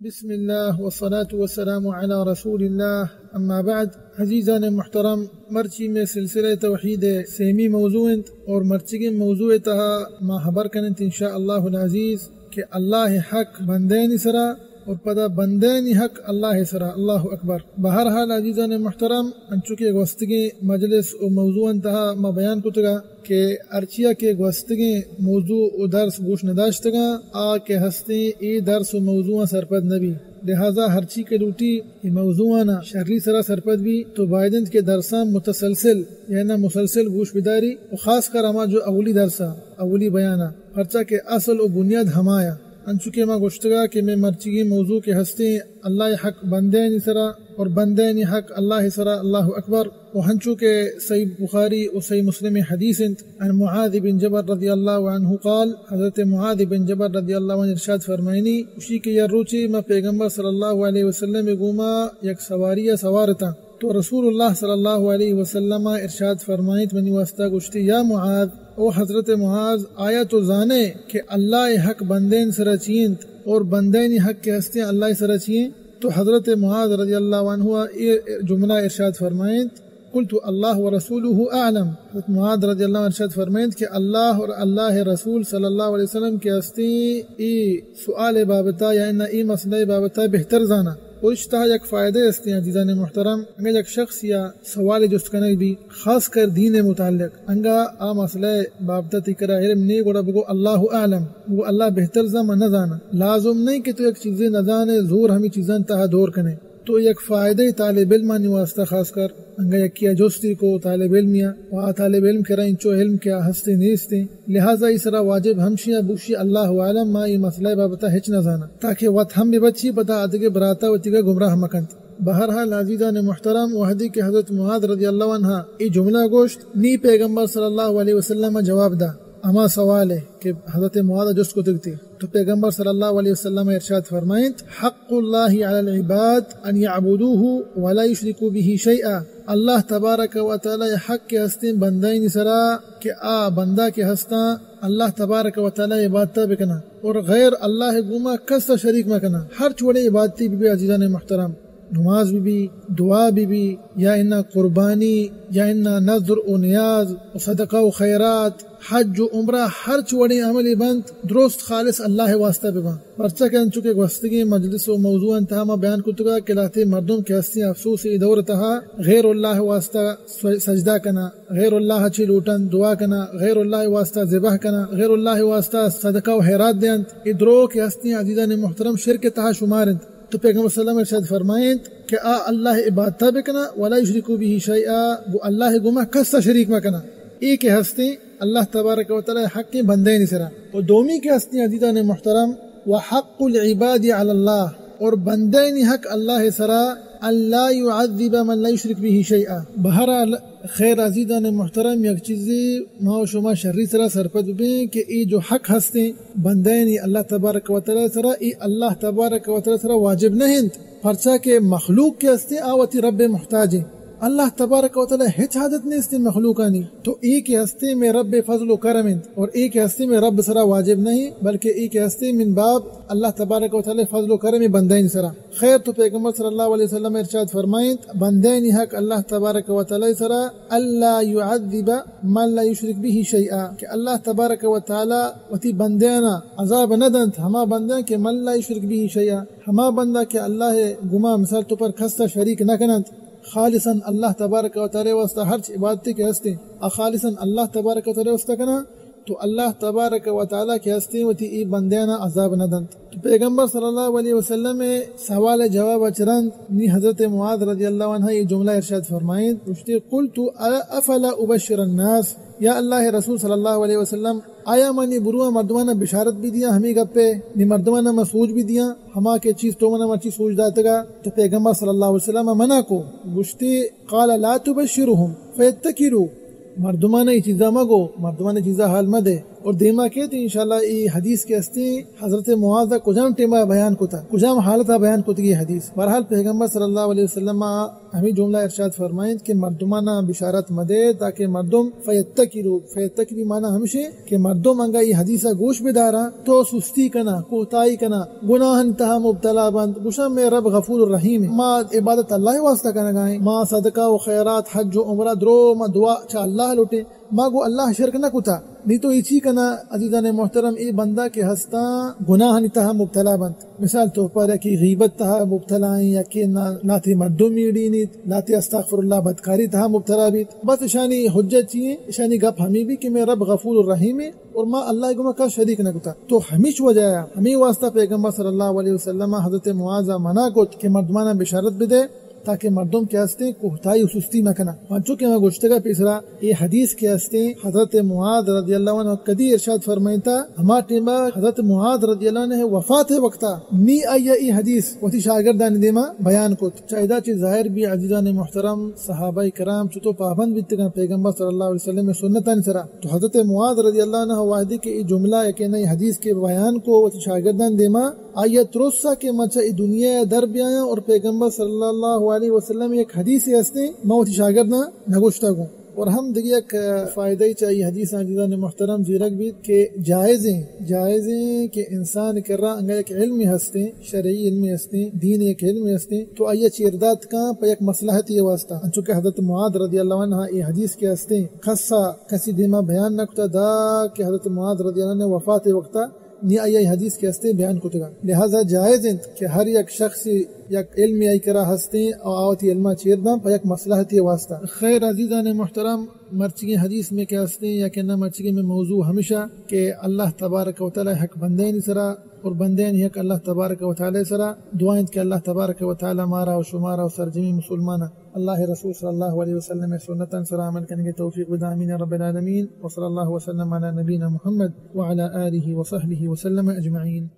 بسم اللہ والصلاة والسلام علی رسول اللہ، اما بعد۔ عزیزان محترم، مرچی میں سلسلہ توحید سیمی موضوع انت اور مرچیگیں موضوع تہا ما حبر کننت انشاءاللہ العزیز کہ اللہ حق بندینی سرا اور پدا بندینی حق اللہ سرا۔ اللہ اکبر۔ بہرحال عزیزان محترم، انچو کہ گوستگیں مجلس و موضوع تہا ما بیان کتگا کہ ہرچیا کہ گوستگیں موضوع و درس گوش نداشتگاں، آ کہ ہستیں اے درس و موضوعاں سرپد نبی۔ لہذا ہرچی کہ لوٹی اے موضوعانا شری سرا سرپد بی تو باید انت کہ درساں متسلسل، یعنی مسلسل گوش بداری و خاص کر ہما جو اولی درسا، اولی بیانا، پرچا کہ اصل و بنیاد ہمایا۔ انچو کہ ما گوشتگا کہ مئے مرچیگیں موضوع کہ ہستیں اللہ حق بندینی سرا اور بندینی حق اللہ سرا، اللہ اکبر۔ و ہنچو کہ صحیح بخاری و صحیح مسلم حدیث انت، عن معاذ بن جبل رضی اللہ عنہ قال، حضرت معاذ بن جبل رضی اللہ عنہ ارشاد فرمائنی، گوشی کہ یا روچے ما پیغمبر صلی اللہ علیہ وسلم گوما یک سواری سوار اتاں۔ تو رسول اللہ صلی اللہ علیہ وسلم ارشاد فرمائیت منی واسطہ گوشتی، یا معاذ، او حضرت معاذ، آیا تو زانے کہ اللہ حق بندین سرا چی انت اور بندینی حق کہ ہستیں اللہ سرا چی انت؟ تو حضرت معاذ رضی اللہ عنہ اے جملہ ارشاد فرمائیت، قلت اللہ ورسولہ اعلم۔ حضرت معاذ رضی اللہ عنہ ارشاد فرمائیت کہ اللہ اور اللہ رسول صلی اللہ علیہ وسلم کہ ہستیں اے سوال بابتا یا انا اے مسئلہ بابتا بہتر زانا۔ و اش تہا یک فائدہ ہستیں عزیزان محترم، اگہ یک شخص یا سوال جست کنگ بی، خاص کر دین متعلق، انگا آ مسئلہ بابتا تی کرا علم نے، گڑا بگو اللہ اعلم، بگو اللہ بہتر زان، من نزاناں۔ لازم نہیں کہ تو یک چیزے نزانے، زور ہمیں چیزاں تہا دور کنے۔ تو یک فائدہ طالب علمانی واسطہ خاص کر، انگا یکیا جستی کو طالب علمیا، و آ طالب علم کرا انچو علم کہ آ ہستے نیستیں۔ لہذا ای سرا واجب ہمشی بوشی اللہ اعلم، ما ای مسئلہ بابتا ہچ نزاناں، تاکہ وت ہم ببچی پدا آدگہ براتا وتیگا گمراہ مکنت۔ بہرحال عزیزان محترم، وہدے کہ حضرت معاذ رضی اللہ عنہ اے جملہ گوشت، نی پیغمبر صلی اللہ علیہ وسلم جواب دا ہما سوال ہے کہ حضرت معاذ جست کتگ تی۔ تو پیغمبر صلی اللہ علیہ وسلم ارشاد فرمائنت، حق اللہ علی العباد ان یعبدوہ ولا یشرکوا بہ شیئا۔ اللہ تبارک و تعالی حق کہ ہستیں بندائنی سرا کہ آ بندہ کہ ہستاں اللہ تبارک و تعالی عبادتا بکناں اور غیر اللہ گوما کسا شریک مکناں، ہرچ وڑیں عبادتے ببی عزیزان محترم۔ نماز بہ بی، دعا بہ بی، یا انا قربانی، یا انا نذر و نیاز و صدقہ و خیرات، حج و عمرہ، ہرچ وڑیں عملے بنت، درست خالص اللہ واسطہ بباں۔ پرچا کہ انچو کہ گوستگیں مجلس و موضوع انتہا ما بیان کتگا کہ لہتے مردم کہ ہستیں افسوس ای دور تہا غیر اللہ واسطہ س-، سجدہ کنا، غیر اللہ چی لوٹن، دعا کنا، غیر اللہ واسطہ ذبح کنا، غیر اللہ واسطہ صدقہ و خیرات دینت۔ ای درو کہ ہستیں عزیزان محترم شرک تہا شمار انت۔ تو پیغمبر صلی اللہ علیہ وسلم ارشاد فرمائینت کہ آ اللہ عبادتا بکنا، ولا یشرکوا بہ شیئا، گو اللہ گوما کسا شریک مکنا۔ اے کہ ہستیں اللہ تبارک و تعالی حقیں بندینی سرا۔ و دومی کہ ہستیں عزیزان محترم، و حق العباد علی اللہ، اور بندینی حق اللہ سرا، ان لا یعذب من لا یشرک بہ شیئا۔ بہرحال خیر عزیزان محترم، یک چیزے ما و شما شری سرا سرپد بیں کہ اے جو حق ہستیں بندینی اللہ تبارک و تعالی سرا، اے اللہ تبارک و تعالی سرا واجب نہ انت، پرچا کہ مخلوق کہ ہستیں آ وتی رب محتاج انت۔ اللہ تبارک و تعالی ہچ حاجت نیستیں مخلوقانی۔ تو اے کہ ہستیں مئے رب فضل و کرم انت، اور اے کہ ہستیں مئے رب سرا واجب نہیں، بلکہ اے کہ ہستیں من باب اللہ تبارک و تعالی فضل و کرم بندین سرا۔ خیر تو پیغمبر صلی اللہ علیہ وسلم ارشاد فرمائینت، بندینی حق اللہ تبارک و تعالی سرا، الا یعذب من لا یشرک بہ شیئا، کہ اللہ تبارک و تعالی وتی بندیانا عذاب نہ دنت، ہما بندیاں کہ من لا یشرک بہ شیئا، ہما بندہ کہ اللہ گوما مثال تو پر کسا شریک نہ کننت، خالصاً اللہ تبارک و تعالی واسطہ ہرچ عبادتے کہ ہستیں، آ خالصاً اللہ تبارک و تعالی واسطہ کنا، تو اللہ تبارک و تعالی کہ ہستیں وتی ای بندیانا عذاب نہ دنت۔ تو پیغمبر صلی اللہ علیہ وسلم سوال جواب چرند نی حضرت معاذ رضی اللہ عنہ یہ جملہ ارشاد فرمائیں، گوشتی، قلت افلا ابشر الناس، یا اللہ رسول صلی اللہ علیہ وسلم، آیا من نی برواں مردمانا بشارت بہ دیاں ہمے گپے، نی مردمانا من سوج بہ دیاں، ہما کہ چیز تو منا مرچی سوج داتگا؟ تو پیغمبر صلی اللہ علیہ وسلم منع کو، گوشتی، قال لا تبشرهم فیتکلوا، مردمانا ای چیزا مگو، مردمانا چیزا حال مدے، اور دیما کیت انشاءاللہ اے حدیث کہ ہستیں حضرت معاذ ءَ کجام ٹیما بیان کتا، کجام حالتا بیان کتگی حدیث۔ بہرحال پیغمبر صلی اللہ علیہ وسلم ءَ ہمیں جملہ ارشاد فرمائنت کہ مردمانا بشارت مدے تاکہ مردم فیتقلوا، فیتقلوا معنی ہمشیں کہ مردم انگا اے حدیثا گوش بداراں تو سستی کنا، کوتاہی کنا، گناہانی تہا مبتلا بنت، گوشاں مئے رب غفور الرحیم ایں، ما عبادت اللہ واسطہ کنگا ایں، ما صدقہ و خیرات، حج و عمرہ، درو ما دعا چہ اللہ لوٹیں، ما گوں اللہ شرک نہ کتا۔ نی تو اے چی کنا عزیزان محترم، اے بندہ کہ ہستاں گناہانی تہا مبتلا بنت، مثال طور پر یکے غیبت تہا مبتلا ایں، یکے نا-، لاتے مردم میڑینیت، لاتے استغفر اللہ بدکاری تہا مبتلا بیت، بس اشانی حجت چی ایں؟ اشانی گپ ہمیں بی کہ مئے رب غفور الرحیم ایں اور ما اللہ گوما کس شریک نہ کتا۔ تو ہمیش وجہ ءَ، ہمیں واسطہ پیغمبر صلی اللہ علیہ وسلم ءَ حضرت معاذ ءَ منع کت کہ مردمانا بشارت بدے، تاکہ مردم کہ ہستیں کوتاہی و سستی مہ کناں۔ پنچو کہ ما گوشتگا پیسرا، اے حدیث کہ ہستیں حضرت معاذ رضی اللہ عنہ کدی ارشاد فرمائنتا، ہما ٹیما حضرت معاذ رضی اللہ عنہ وفات وقتا نی آئی اے حدیث وتی شاگردانی دیما بیان کت۔ چہ ادا چہ ظاہر بی عزیزان محترم، صحابہ کرام چتو پابند بیتگاں پیغمبر صلی اللہ علیہ وسلم سنتانی سرا۔ تو حضرت معاذ رضی اللہ عنہ وہدے کہ اے جملہ یکے نہ اے حدیث کہ بیان کو وتی شاگردان دیما، آئی ءَ ترس ءَ کہ من چہ اے دنیا ءَ در بیایاں اور پیغمبر صلی اللہ علیہ وسلم یک حدیثے ہستیں من وتی شاگرداں نگوشتگ اوں۔ اور ہم دگہ یک فائدہ چہ اے حدیث عزیزان محترم زیرگ بیت کہ جائز ایں، جائز ایں کہ انسان کرا انگا یک علمے ہستیں، شرعی علمے ہستیں، دین یک علمے ہستیں، تو آئی ءَ چیر دات کن پہ یک مصلحتے واسطہ، انچو کہ حضرت معاذ رضی اللہ عنہ اے حدیث کہ ہستیں کسا کسی دیما بیان نہ کتا دا کہ حضرت معاذ رضی اللہ عنہ وفات وقتا نی آئی ءَ حدیث کہ ہستیں بیان کتگا۔ لہذا جائز انت کہ ہر یک شخص یک علمے آئی کرا ہستیں او آ وتی علما چیر داں پہ یک مصلحتے واسطہ۔ خیر عزیزان محترم، مرچگیں حدیث میں کہ ہستیں یا کہ نہ مرچگیں میں موضوع ہمیشہ کہ اللہ تبارک و تعالی حق بندیانی سرا اور بندیانی حق اللہ تبارک و تعالی سرا۔ دعا انت کہ اللہ تبارک و تعالی مارا و شمارا و سرجمیں مسلمانا اللہ رسول صلی اللہ علیہ وسلم سنتاں سرا عمل کنگے توفیق بدا۔ آمین رب العالمین۔ وصلی اللہ وسلم علی نبینا محمد وعلی آلہ وصحبہ وسلم اجمعین۔